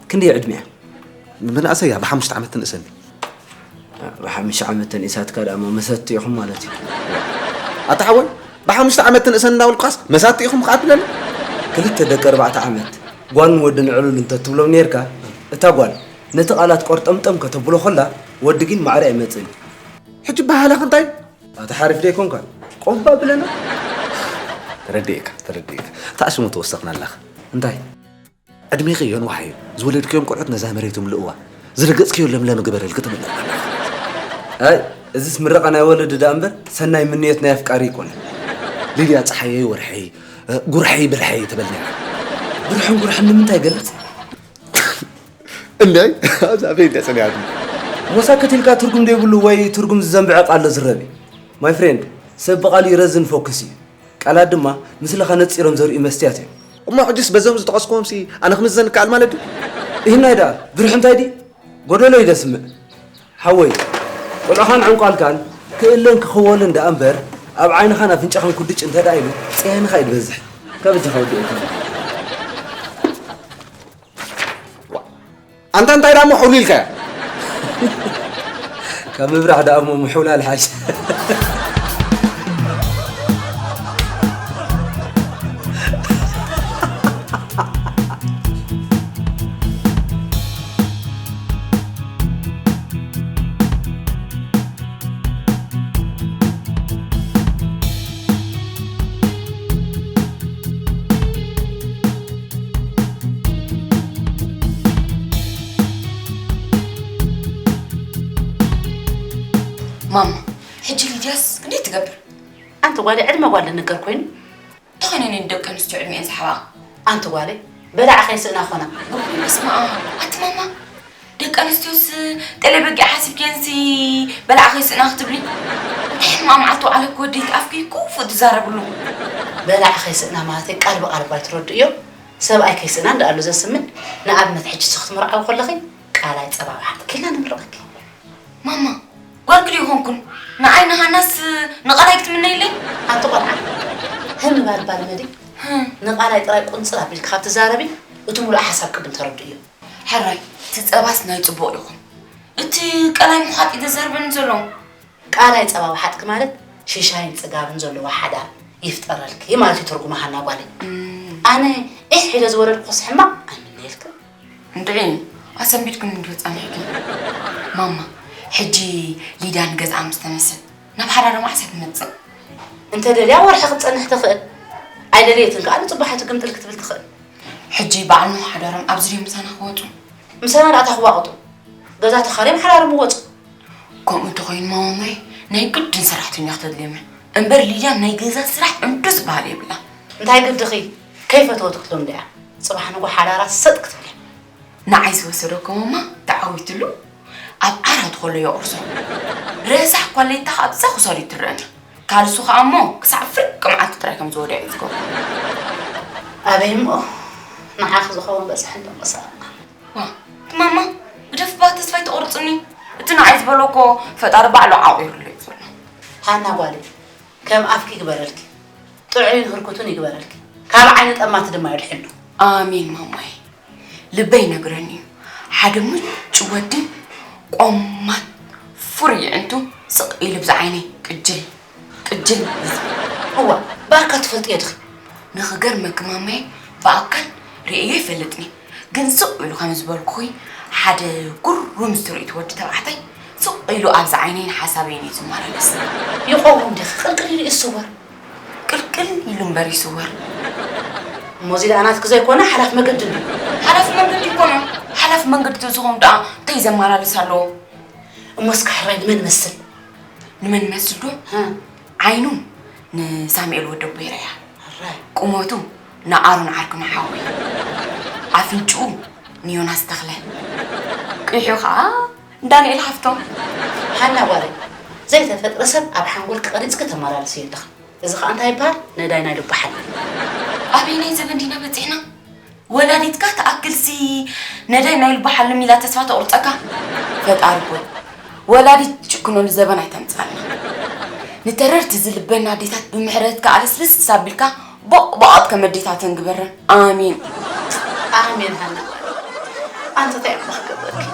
ክንደይ ዕድሚያ? መናእሰያ ብሓሙሽተ ዓመት ትንእሰኒ። ብሓሙሽተ ዓመት ተንእሳትካ ደኣ እሞ መሰቲ ኢኹም ማለት እዩ። ኣታ ሓወይ፣ ብሓሙሽተ ዓመት ትንእሰኒ እናበልኩኻስ መሳቲ ኢኹም ከኣ ትብለኒ? ክልተ ደቂ ኣርባዕተ ዓመት ጓልን ወድን ዕሉል እንተትብሎም ኔርካ፣ እታ ጓል ነቲ ቃላት ቆርጠምጠም ከተብሎ ከላ፣ ወዲ ግን ማዕረ ኣይመጽእን እዩ። ሕጂ በሃላኺ እንታይ? ኣታ ሓሪፍ ደይኮንካ? ቆባ ብለና። ተረዲእካ፣ ተረዲእካ። እታ ሽሙ ተወሰኽና ኣለኻ። እንታይ? ዕድሜኺ የንዋሕ እዩ። ዝወለድክዮም ቆልዑት ነዛ መሬት ይምልእዋ። ዝረገጽክዮ ለምለም ግበረልኪ ትምልእ ኣለኻ። ኣይ፣ እዚስ ምረቓ ናይ ወለዲ ደኣ እምበር ሰናይ ምንዮት ናይ ኣፍቃሪ ኣይኮነን። ሊድያ ጸሓየይ ወርሐይ፣ እ፣ ጉርሐይ ብርሐይ ትብል ነይራ። ብርሕን ጉርሕን ንምንታይ ይገልጽ? እንዳይ፣ ኣብዛ ቤት ደጸንያቱ። ሞሳ ከቲልካ ትርጉም ዘይብሉ ወይ ትርጉም ዝዘንብዐ ቃል ዶ ዝረብ እዩ? My friend፣ ሰብ ብቓሉ ይረዝን ፎክስ እዩ። ቃላት ድማ ምስልኻ ነጺሮም ዘርእዩ መስትያት እዮም። እሞ ሕጅስ በዞም ዝጠቐስኩዎምሲ ኣነ ክምዘን እከኣል ማለት ድዩ? ይህናይ ደኣ፣ ብርሕ እንታይ ድዩ? ጎደሎ እዩ ደስምዕ። ሓወይ፣ ቆልዕኻን ዕንቋልካን ክእለን ክኽወልን ደኣ እምበር፣ ኣብ ዓይንኻን ኣፍንጫኻን ኩድጭ እንተ ደኣ ኢሉ፣ ጽያንኻ እዩ ዝበዝሕ። ካብ እጃኻ ወዲእልካ። ኣንታ እንታይ ደኣ ምሑል ኢልካያ? ካብ ምብራህ ደኣ እሞ ምሑላል ሓሽ። ማማ፣ ሕጂ ሊድያስ ክንደይ ትገብር? ኣንቲ ጓል፣ ዕድመ ጓል ልንገር ኮይኑ? እንተኾነ ነን ደቂ ኣንስትዮ ዕድሚኤን ዝሓባ። ኣንቲ ጓለይ፣ በላዕ ከይስእና ኾና። ወይ በስመ ኣብ፣ ኣቲ ማማ፣ ደቂ ኣንስትዮስ ጤለ በጊዕ ሓሲብክየንሲ በላዕ ከይስእና ክትብሊ? እንታይ ሕማቕ መዓልቲ ወዓለኪ ወደይ፣ እቲ ኣፍኪ ክፉእ ትዛረብሉ። በላዕ ከይስእና ማለተይ ቃል ብቓል እኳ ኣይትረድእዮ። ሰብኣይ ከይስእና እንዳኣሉ ዘስምዕ። ንኣብነት ሕጂ ንስኺ ክትምርዓዊ ከለኺ ቃላይ ጸባ ወሓጥኪ ኢልና ንምርቐኪ። ማማ፣ ጓልኪ ዶ ይኾንኩን? ንዓይ ንሃናስ ንቓላይ ክትምነይለይ? ኣንቲ ቆልዓ፣ ህም ባልባ ልመዲ። ህም። ንቓላይ ጥራይ ቁንጽል ኣቢልኪ ካብ ትዛረቢ፣ እቲ ሙሉእ ሓሳብ ቅድም ተረድእዮ። ሕራይ፣ እቲ ጸባስ ናይ ጽቡቕ ይኹን። እቲ ቀላይ ምዃጥ እዩ ዘዘርበኒ ዘሎ። ቃላይ ጸባ ወሓጥኪ ማለት ሽሻይን ጽጋብን ዘለዎ ሓዳር ይፍጠረልኪ ማለት እዩ ትርጉሙ ሃና ጓለይ። እም። ኣነ ዒሕ ኢለ ዝወለድኩስ ሕማቕ ኣይምነየልክን። እንድዒ፣ ኣሰንቢድክን እንድዩ ጸኒሕክን። ማማ፣ ሕጂ ሊዳ ንገዝኣ ምስ ተመልሰት፣ ናብ ሓዳር መዓስ እያ ትመጽእ? እንተ ደልያ ወርሒ ክትጸንሕ ትኽእል። ኣይደለየትን ከኣ ንጽባሕ ትግምጥል ክትብል ትኽእል። ሕጂ በዓል ኖህ ሓዳሮም ኣብዚ ድዮም ምሳና ክወጹ? ምሳና ደኣ ተኽዋቕጡ። ገዛ ተኻርዮም ሓዳሮም ይወጹ። ከምኡ እንተኾይኑ ማማይ ናይ ግድን ሰራሕተኛ ክተድልየመ። እምበር ሊድያ ናይ ገዛ ስራሕ እንዱ ዝበሃል የብላ። እንታይ ግድኺ? ከይፈተወት ክትሎም ድያ? ጽባሕ ንጎ ሓዳራ ሰጥ ክትብል እያ። ንዓይ ዝወሰደኮ ማማ ተዓዊትሉ ኣብ ዓራት ከሎ የቑርሶ። ረሳሕ ኳሌታ ካብዛ ክሳዱ ትረአኒ። ካልሱ ከኣ እሞ ክሳዕ ፍርቂ መዓልቲ ጥራይ ከም ዝወድዕ እዩ ዝገብሮ። ኣበይ እሞ ንዓኺ ዝኸውን በጽሒ እንዶ መሳቕ። ዋ፣ ማማ፣ ግደፍ ባ ተስፋ ኣይተቑርጽኒ። እቲ ንዓይ ዝበሎ እኮ ፈጣሪ ባዕሉ ዓቑሩለይ ዘሎ። ሃና ጓለይ፣ ከም ኣፍኪ ይግበረልኪ፣ ጥዑይን ህርኩትን ይግበረልኪ፣ ካብ ዓይኒ ጠማቲ ድማ የድሕኖ። ኣሜን ማማይ። ልበይ ይነግረኒ እዩ። ሓደ ምጩ ወድን ቆማት ፍሩይ ኣዒንቱ ስቕ ኢሉ ብዛ ዓይነይ ቅጅል ቅጅል። እዋ፣ ብኣካል ትፈልጥዮ ዲኺ? ንኽገርመኪ ማማየ፣ ብኣካል ርእየዮ ይፈልጥኒ። ግን ስቕ ኢሉ ከም ዝበልኩኺ ሓደ ግሩም ዝትርኢት ወዲ ተባዕታይ ስቕ ኢሉ ኣብዛ ዓይነይን ሓሳበይን እዩ ዝመላለስ። ይኸውን ዲኺ? ቅልቅል ኢሉ ይስወር። ቅልቅል ኢሉ እምበር ይስወር። እሞ እዚ ደኣ ናትኪ ዘይኮነ ሓላፊ መገዲ እንድዩ። ሓላፊ መንገዲ ይኮነ። ሓላፊ መንገዲ ተዝኸውን ደኣ እንታይ ዘመላለስ ኣለዎ? እሞ እስከ ሕራይ ንመን መስል? ንመን መስል ዶ? እ። ዓይኑ ንሳሙኤል ወደቦ ይረኣያ። ሕራይ። ቁመቱ ንኣሮን ዓርኩ መሓዊ። ኣፍንጭኡ ንዮናስ ተኽለ። ቂሑ ኸኣ ንዳንኤል ሃፍቶም። ሃና ጓለይ፣ ዘይተፈጥረ ሰብ ኣብ ሓንጎልኪ ቀሪጽኪ ተመላልስዮ ኣለኺ። እዚ ኸኣ እንታይ ይበሃል? ነዳይ ናይ ልቡ ሓኒ። ኣበየናይ ዘበን ዲና በጺሕና? ወላዲትካ ትኣክልሲ ነዳይ ናይ ልባ ሓልም ኢላ ተስፋ ተቑርጸካ። ፈጣሪ ቦይ፣ ወላዲት ትጭክነሉ ዘበን ኣይተምጻልና። ንተረርቲ ዝልበና ኣዴታት ብምሕረትካ ኣለስልስ ኣቢልካ ቦቕ ቦቓት ከም ኣዴታተን ግበረን። ኣሜን። ኣሜን ሃና። ኣንተ እንታይ እሞ ክገብረኪ?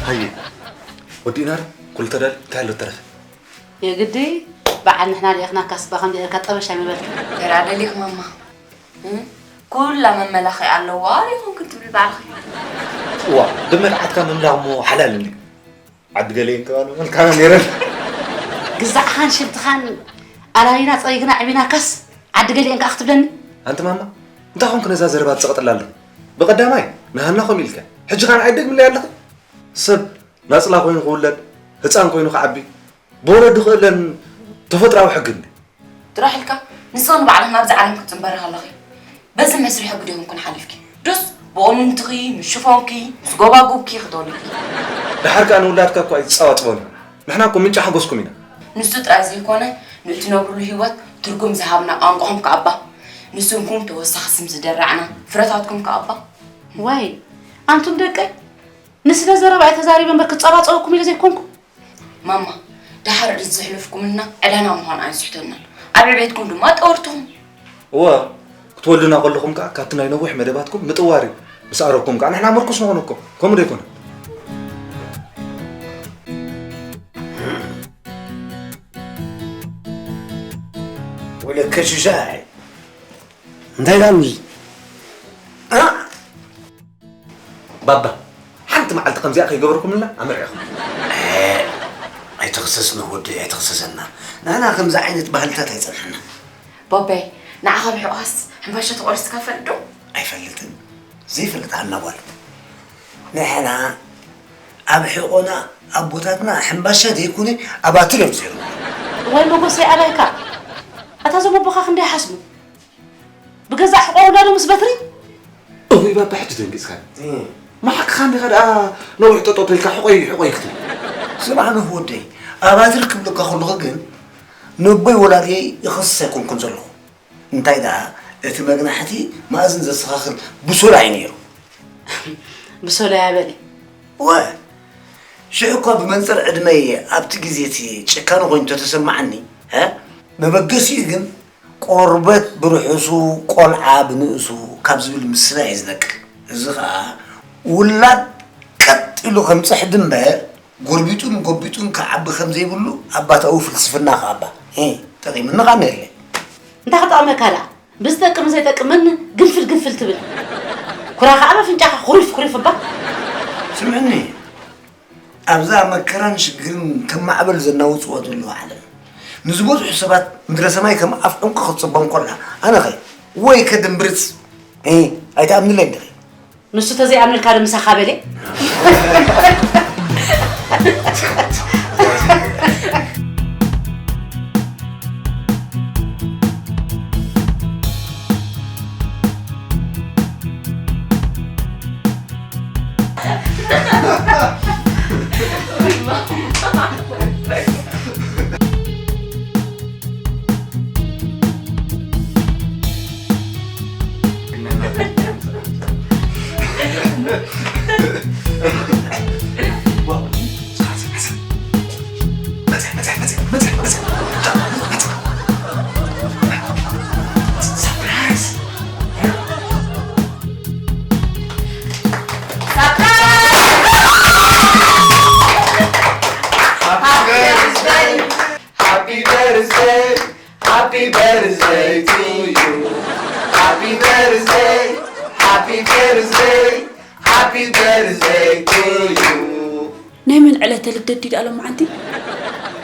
ሃየ፣ ወዲእና ዶ? ኩሉ ተዳልዩ? እንታይ ኣሎ ተረፈ? የግዲ በዓል ንሕና ልኢኽናካ ስባ ከም ጌርካ ጠበሻ ምበልካ። ተራ ደሊኽ ማማ። እ? ኩላ መመላኽዒ ኣለዋ ዶ ይኾንክን ትብል ባዕልኺ? እዋ፣ ብመርዓትካ ምምላኽ እሞ ሓላል እንድዩ። ዓዲ ገሊኤን ከባቢ መልካና ነይረን። ግዛዕኻን ሽልትኻን ኣላሊና ጸሪግና ዕቢናካስ ዓዲ ገሊኤን ከኣ ክትብለኒ? ኣንቲ ማማ፣ እንታይ ኾንክ ነዛ ዘረባ ትጸቕጥላ ኣለኹ? ብቐዳማይ ንሃና ከምኡ ኢልካ፣ ሕጂ ኸኣ ንዓይ ትደግምለይ ኣለኺ? ሰብ ናጽላ ኮይኑ ክውለድ፣ ህጻን ኮይኑ ክዓቢ፣ ብወለዱ ክእለን ተፈጥራዊ ሕጊ እንዲ። ጥራሕ ኢልካ ንስኺ ንባዕልኺ ናብዚ ዓለም ክትጽንበሪ ከለኺ በዚ መስርሒ ሕጊ ዶ ይኹንክን ሓሊፍኪ? ዱስ ብቑንንትኺ፣ ምስ ሽፎንኪ፣ ምስ ጎባጉብኪ ክትወልዲ? ደሓር ከኣ ንውላድካ እኳ ኣይትጻባጽቦን። ንሕና እኮ ምንጪ ሓጎስኩም ኢና። ንሱ ጥራይ ዘይኮነ ንእትነብርሉ ህይወት ትርጉም ዝሃብና ቋንቋኹም ከኣባ፣ ንስምኩም ተወሳኺ ስም ዝደራዕና ፍረታትኩም ከኣባ። ዋይ ኣንቱም ደቀይ፣ ንስነ ዘረባ እየ ተዛሪበ እምበር ክጸባጸበኩም ኢለ ዘይኮንኩ። ማማ፣ ደሓር እዚ ዘሕለፍኩምልና ዕዳና ምዃኑ ኣይንስሕተናን። ኣብ ዕቤትኩም ድማ ጠወርትኹም። እወ፣ ክትወልዱና ከለኹም ከኣ ካብቲ ናይ ነዊሕ መደባትኩም ምጥዋር እዩ። ምስ ኣረኩም ከኣ ንሕና ምርኩስ ንኾነኩም። ከምኡ ዶ ኣይኮነን? ወለከ ሽሻይ። እንታይ ዳሉ እዚ? እ? ባባ፣ ሓንቲ መዓልቲ ከምዚኣ ከይገበርኩምልና ኣምርዕኹም። እ፣ ኣይትኽሰስና ወደይ፣ ኣይትኽሰሰና። ንሕና ከምዚ ዓይነት ባህልታት ኣይጸንሐና። ቦበይ፣ ንዓኻ ብሕቑኻስ ሕንባሻ ተቖሪስካ ትፈልጥ ዶ? ኣይፈልጥን። ዘይፈልጥ ሃና ጓል። ንሕና ኣብ ሕቖና ኣቦታትና ሕንባሻ ዘይኮነ ኣባትር እዮም ዝሰርሑ። እዋይ መጎሰይ ኣባይካ። ኣታ እዞም ኣቦኻ ክንደይ ይሓስቡ? ብገዛእ ሕቖ ውላዶም ምስ በትሪ? እውይ ባባ፣ ሕጂ ደንጊጽካኒ። እም። መሓክኻ እንዲኻ ደኣ ነዊሕ ጠጠው ተልካ ሕቖይ፣ ሕቖይ ክትብል። ስማዕ ኖህ ወደይ፣ ኣባትር ክብለካ ከለኹ ግን ነቦይ ወላድየይ ይኸስስ ኣይኮንኩን ዘለኹ። እንታይ ደኣ እቲ መግናሕቲ መኣዝን ዘስተኻኽል ብሶላ እዩ ነይሩ። ብሶላ ያበለ። ወ፣ ሽሕ እኳ ብመንጽር ዕድመይ ኣብቲ ግዜ እቲ ጭካነ ኮይኑ ተተሰማዓኒ፣ እ፣ መበገሲኡ ግን ቆርበት ብርሑሱ ቆልዓ ብንእሱ ካብ ዝብል ምስላ እዩ ዝነቅል። እዚ ኸኣ ውላድ ቀጥ ኢሉ ከም ጽሕዲ እምበር ጎርቢጡን ጎቢጡን ክዓቢ ከም ዘይብሉ ኣባታዊ ፍልስፍና ኸኣ እባ። እ፣ ጠቒሙኒ ኸኣ ነይርለ። እንታይ ክጠቕመካ ደኣ? ብዝጠቅምን ዘይጠቅምን ግንፍል ግንፍል ትብል። ኩራ ኸኣ በፍንጫኻ ኩሪፍ ኩሪፍ እባ። ስምዕኒ፣ ኣብዛ መከራን ሽግርን ከም ማዕበል ዘናውጽዋ ዘለዉ ዓለም፣ ንዝበዝሑ ሰባት ምድረ ሰማይ ከም ኣፍ ዕንቁ ክትጽበ እንኮላ፣ ኣነኸ ወይ ከድምብርጽ፣ እ፣ ኣይትኣምንለይ እንዲኺ? ንሱ ተዘይኣምንልካ ዶ ምሳኻ በለ? Happy birthday, happy birthday to you. Happy birthday, happy birthday, happy birthday to you. ናይ መን ዕለተ ልደት ድዩ ደኣ ሎማዓንቲ?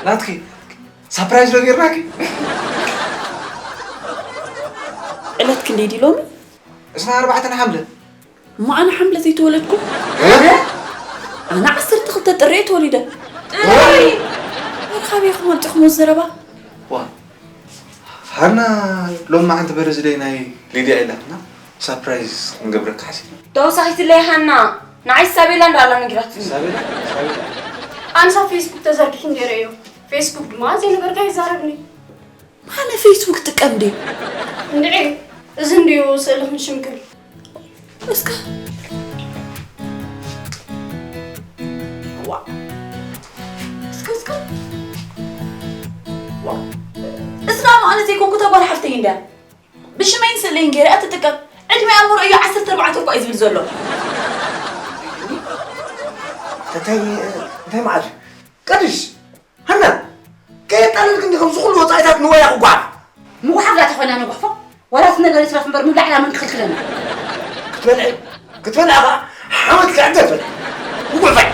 ናትኪ ሳፕራይዝ ዶ ጌርናኪ? ዕለት ክንደይ ድዩ ሎሚ? ዕስራን ኣርባዕተን ሓምለ። እሞ ኣነ ሓምለ ዘይተወለድኩ? እ? ኣነ ዓሰርተ ክልተ ጥሪ እየ ተወሊደ። ጥሪ? ወርኻብ ኢኹም ኣምጺኹም ዘረባ? ዋ፣ ሃና፣ ሎማዓንቲ በርዝደይ ናይ ሊድያ ኢላትና ሳፕራይዝ ክንገብረካ ሓሲብና። ተወሳኺትለይ ሃና፣ ንዓይ ሳቤላ እንዳላ ነጊራትኒ። ሳቤላ? ሳቤላ? ኣንሳ ፌስቡክ ተዘርጊሑ እንዲረዮ፣ ፌስቡክ ድማ ዘይነገርካ ይዛረብኒ። ኣነ ፌስቡክ ጥቀም ድዩ? እንድዒ፣ እዚ እንድዩ ስእልኽን ሽምክን። እስከ ዋ እስከ እስከ ዋ እስራ ኣነ ዘይኮንኩ ተጓል ሓፍተይ እንዳ ብሽመይን ስእለይን ገይረ እትጥቀም ዕድሜ ኣምሮ እዩ ዓሰርተ ኣርባዕተ እኮ እዩ ዝብል ዘሎ። እንታይ እንታይ ማለት እዩ? ቀድሽ፣ ሃና፣ ከየጣለልክ እንዲ ከምዚ ኩሉ ወፃኢታት ንወያ ክጓዓፍ። ምጉሓፍ ዳታ ኮይና ንጉሕፎ። ዋላ እቲ ነገር ይትረፍ እምበር ምብላዕ ኢና መን ክኽልክለና? ክትበልዒ ክትበልዒ ከዓ ሓመድ ክዕገፈ ጉጉዕፈይ።